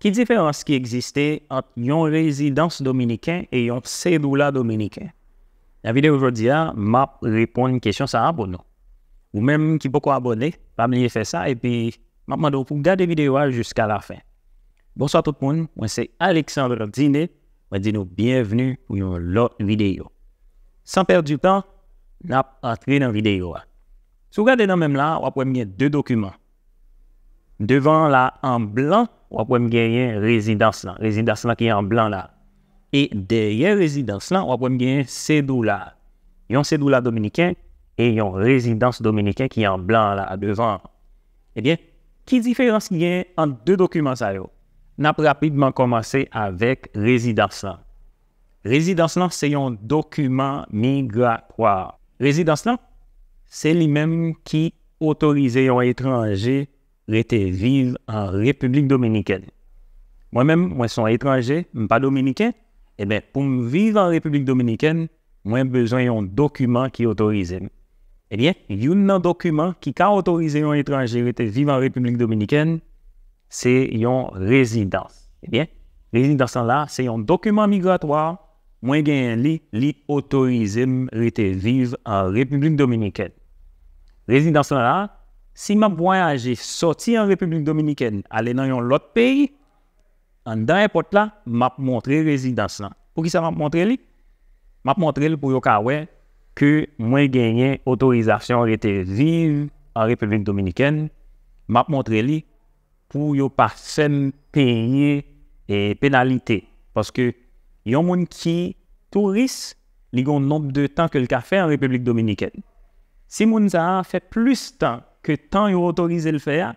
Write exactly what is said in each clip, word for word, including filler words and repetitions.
Ki diferans ki egziste ant yon rezidans dominiken e yon sedoula dominiken? Nan videyo jodi a, m ap reponn kesyon sa a pou nou. Ou menm ki poko abòne, pa bliye fè sa, epi m ap mande w pou w gade videyo a jiska lafen. Bonswa tout moun, mwen se Alexandre Diné, mwen di nou byenvni pou yon lòt videyo. San pèdi tan, n ap antre nan videyo a. Si w gade nan men m la, w ap wè m gen de dokiman. Devan an la, an blan, w ap wè m genyen rezidans lan. Rezidans lan ki an blan la. E dèyè rezidans lan, w ap wè m genyen sedoula. Yon sedoula dominiken e yon rezidans dominiken ki an blan la devan an. Ebyen, ki diferans ki genyen ant de dokiman sa yo? N ap rapidman kòmanse avèk rezidans lan. Rezidans lan se yon dokiman migratwa. Rezidans lan, se li menm ki otorize yon etranje rete viv an Repiblik Dominikèn. Mwen menm, mwen se yon etranje, m pa dominiken, ebyen, pou m viv an Repiblik Dominikèn, mwen bezwen yon dokiman ki otorize m. Ebyen, youn nan dokiman ki ka otorize yon etranje rete viv an Repiblik Dominikèn, se yon rezidans. Ebyen, rezidans lan la, se yon dokiman migratwa, mwen genyen li, li otorize m rete viv an Repiblik Dominikèn. Rezidans lan la, si m ap vwayaje sòti an Repiblik Dominikèn, ale nan yon lòt peyi, anndan èpòt la, m ap montre rezidans lan. Poukisa m ap montre li? M ap montre l pou yo ka wè ke mwen genyen otorizasyon rete viv an Repiblik Dominikèn. M ap montre li pou yo pa fè m peye, e, penalite. Paske yon moun ki touris, li gen yon nonb de tan ke l ka fè an Repiblik Dominikèn. Si moun sa a fè plis tan ke tan yo otorize l fè a,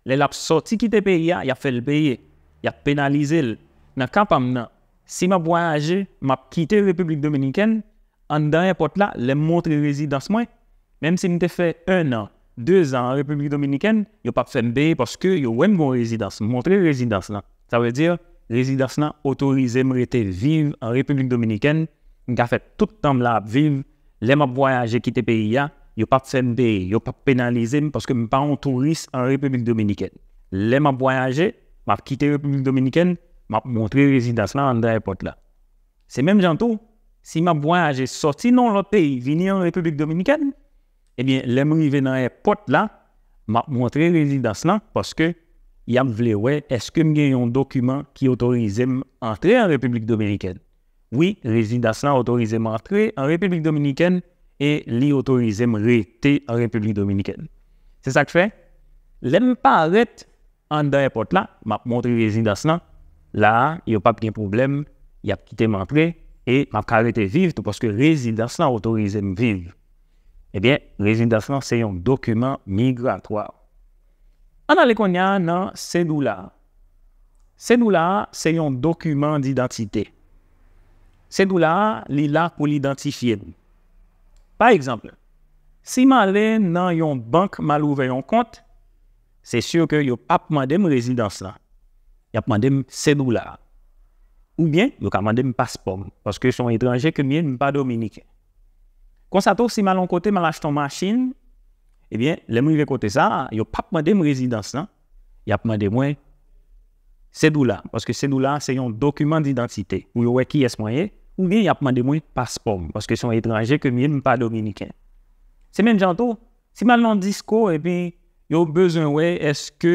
lè l ap sòti kite peyi a, y ap fè l peye, y ap penalize l. Nan ka pa m nan, si m ap vwayaje, m ap kite Repiblik Dominikèn, anndan èpòt la, lè m montre rezidans mwen, menm si m te fè en an, de zan an Repiblik Dominikèn, yo p ap fè m peye paske yo wè m gen yon rezidans, m montre rezidans lan. Sa vle di, rezidans lan otorize m rete viv an Repiblik Dominikèn, m ka fè tout tan m la ap viv. Lè m ap vwayaje kite peyi a, yo p ap fè m peye, yo p ap penalize m paske m pa yon touris an Repiblik Dominikèn. Lè m ap vwayaje, m ap kite Repiblik Dominikèn, m ap montre rezidans lan anndan èpòt la. Se menm jan tou, si m ap vwayaje sòti nan yon lòt peyi vini an Repiblik Dominikèn, ebyen, lè m rive nan èpòt la, m ap montre rezidans lan paske y ap vle wè èske m gen yon dokiman ki otorize m antre an Repiblik Dominikèn. Wi, rezidans lan otorize m antre an Repiblik Dominikèn e li otorize m rete an Repiblik Dominikèn. Se sa k fè, lè m parèt anndan èpòt la, m ap montre rezidans lan. La a, yo p ap gen pwoblèm, y ap kite m antre e m ap ka rete viv tou paske rezidans lan otorize m viv. Ebyen, rezidans lan se yon dokiman migratwa. Ann ale kounye a nan sedoula. Sedoula a se yon dokiman didantite. Sedoula a, li la pou l idantifye m. Pa egzanp, si m ale nan yon bank, m al ouvè yon kont, se si ke yo p ap mande m rezidans lan. Y ap mande m sedoula a. Oubyen, yo ka mande m paspò m, paske se yon etranje ke m ye, m pa dominiken. Konsa tou, si m al yon kote, m al achte yon machin, ebyen, lè m rive kote sa a, yo p ap mande m rezidans lan, y ap mande mwen sedoula, paske sedoula se yon dokiman didantite pou yo wè kiyès mwen ye, oubyen y ap mande mwen paspò m, paske se yon etranje ke m ye, m pa dominiken. Se menm jan tou, si m al nan yon disko epi yo bezwen wè èske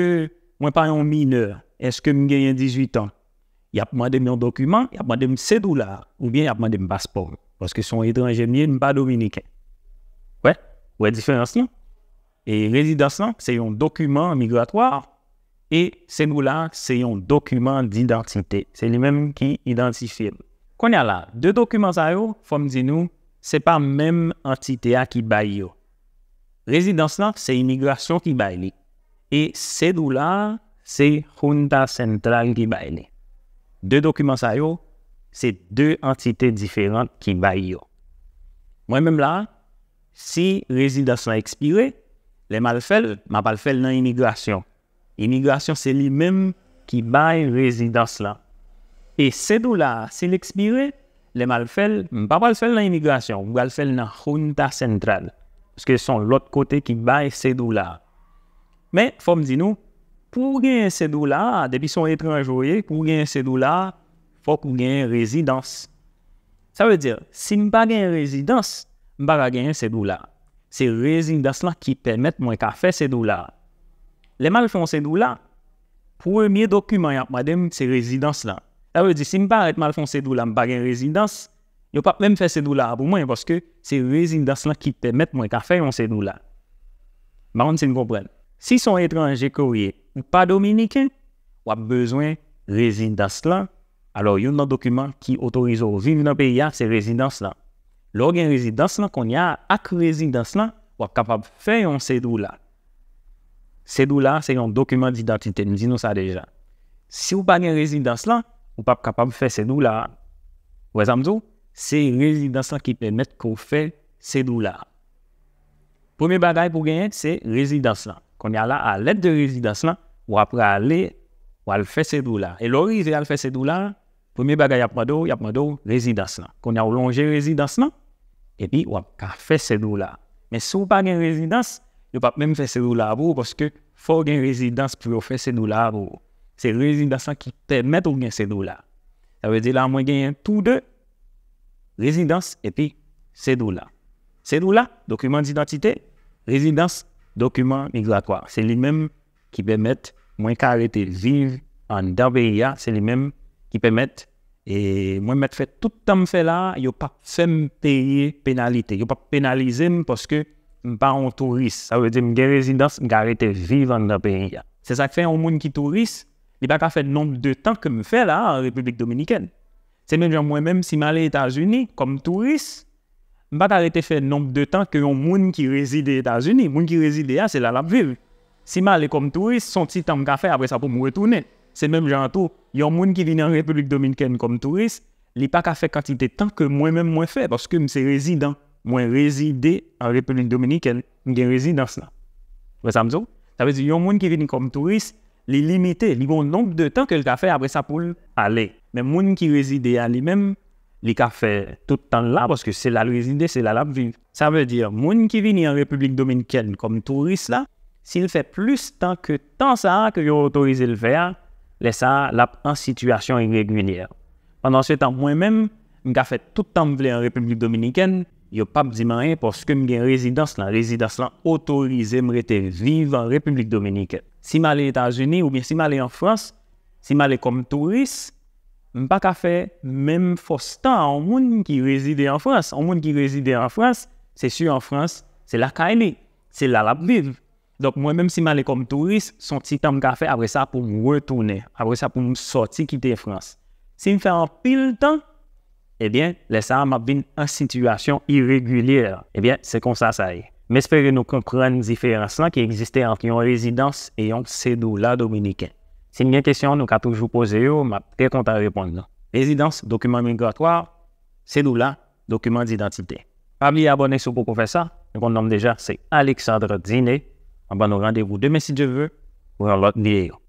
mwen pa yon minè, èske m genyen dizuit an, y ap mande m yon dokiman, y ap mande m sedoula, oubyen y ap mande m paspò m, paske se yon etranje m ye, m pa dominiken. Wè, wè diferans lan? E rezidans lan, se yon dokiman migratwa, e sedoula, se yon dokiman didantite. Se li menm ki idantifye m. Kounye a la, de dokiman sa yo, fò m di nou, se pa menm antite a ki bay yo. Rezidans lan, se imigrasyon ki bay li. E sedoula, se Junta Central ki bay li. De dokiman sa yo, se de antite diferan ki bay yo. Mwen menm la, si rezidans lan ekspire, lè m al fè l, m ap al fè l nan imigrasyon. Imigrasyon se li menm ki bay rezidans lan. E sedoula a, si l ekspire, lè m al fè l, m pa pral fè l nan imigrasyon, m pral fè l nan Junta Central. Paske se yon lòt kote ki bay sedoula a. Men, fò m di nou, Pou w genyen sedola a, depi se yon etranje w ye, pou w genyen sedola a, fòk ou genyen rezidans. Sa vle di, si m pa genyen rezidans, m pa ka genyen sedola a. Se rezidans lan ki pèmèt mwen ka fè sedola a. Lè m al fè yon sedola, premye dokiman y ap mande m, se rezidans lan. Sa vle di, si m parèt m al fè yon sedola, m pa gen rezidans, yo p ap menm fè sedola a pou mwen, paske se rezidans lan ki pèmèt mwen ka fè yon sedola. M pa konn si n konprann. Si se yon etranje ke w ye, ou pa dominiken, w ap bezwen rezidans lan. Alò, youn nan dokiman ki otorize w viv nan peyi a, se rezidans lan. Lè w gen rezidans lan, kounye a, ak rezidans lan, w ap kapab fè yon sedola. Sedola se yon dokiman didantite, m di nou sa deja. Si w pa gen rezidans lan, ou p ap kapab fè sedola a. Ou wè sa m di w? Se rezidans lan ki pèmèt ke w fè sedola a. Premye bagay pou w genyen, se rezidans lan. Kounye a la, a lèd de rezidans lan, w ap prale, w al fè sedola. E lè w rive al fè sedola, premye bagay y ap mande w, y ap mande w rezidans lan. Kounye a, w lonje rezidans lan, epi w ap ka fè sedola. Men si w pa gen rezidans, yo p ap menm fè sedola pou ou, paske fò w gen rezidans pou yo fè sedola pou ou. Se rezidans lan ki pèmèt ou gen sedola. Sa vle di la, mwen genyen tou de, rezidans epi sedola. Sedola, dokiman didantite, rezidans, dokiman migratwa. Se li menm ki pèmèt mwen ka rete viv anndan peyi a, se li menm ki pèmèt, e, mwen mèt fè tout tan m fè la a, yo p ap fè m peye penalite, yo p ap penalize m paske m pa yon touris. Sa vle di m gen rezidans, m ka rete viv anndan peyi a. Se sa k fè yon moun ki touris, li pa ka fè nonb de tan ke m fè la a an Repiblik Dominikèn. Se menm jan mwen menm, si m ale Etazini kòm touris, m pa ka rete fè nonb de tan ke yon moun ki rezide Etazini. Moun ki rezide a, se la l ap viv. Si m ale kòm touris, se yon ti tan m ka fè, apre sa pou m retounen. Se menm jan an tou, yon moun ki vini an Repiblik Dominikèn kòm touris, li pa ka fè kantite tan ke mwen menm mwen fè, paske m se rezidan. Mwen rezide an Repiblik Dominikèn, m gen rezidans lan. Ou wè sa m di w? Sa vle di, yon moun ki vini kòm touris, li limite, li gen yon nonb de tan ke l ka fè, apre sa pou l ale. Men moun ki rezide a li menm, li ka fè tout tan l la, paske se la l rezide, se la l ap viv. Sa vle di, moun ki vini an Repiblik Dominikèn kòm touris la, si l fè plis tan ke tan sa a ke yo otorize l fè a, lè sa a, l ap an sitiyasyon iregilyè. Pandan se tan, mwen menm, m ka fè tout tan m vle an Repiblik Dominikèn, yo p ap di m anyen paske m gen rezidans lan. Rezidans lan otorize m rete viv an Repiblik Dominikèn. Si m ale Etazini oubyen si m ale an Frans, si m ale kòm touris, m pa ka fè menm fòs tan a yon moun ki rezide an Frans. Yon moun ki rezide an Frans, se si an Frans, se lakay li, se la l ap viv. Donk, mwen menm, si m ale kòm touris, se yon ti tan m ka fè, apre sa, pou m retounen. Apre sa, pou m sòti kite Frans. Si m fè anpil tan, ebyen, lè sa a, m ap vin an sitiyasyon iregilyè. Ebyen, se konsa sa ye. M espere nou konprann diferans lan ki egziste ant yon rezidans e yon sedola dominiken. Si n gen kesyon, nou ka toujou poze yo, m ap trè kontan reponn nou. Rezidans, dokiman migratwa, sedola, dokiman didantite. Pa bliye abòne si w poko fè sa. Nou konn non m deja, se Alexandre Diné. Mwen ban nou randevou demen, si Dye vle, pou yon lòt videyo.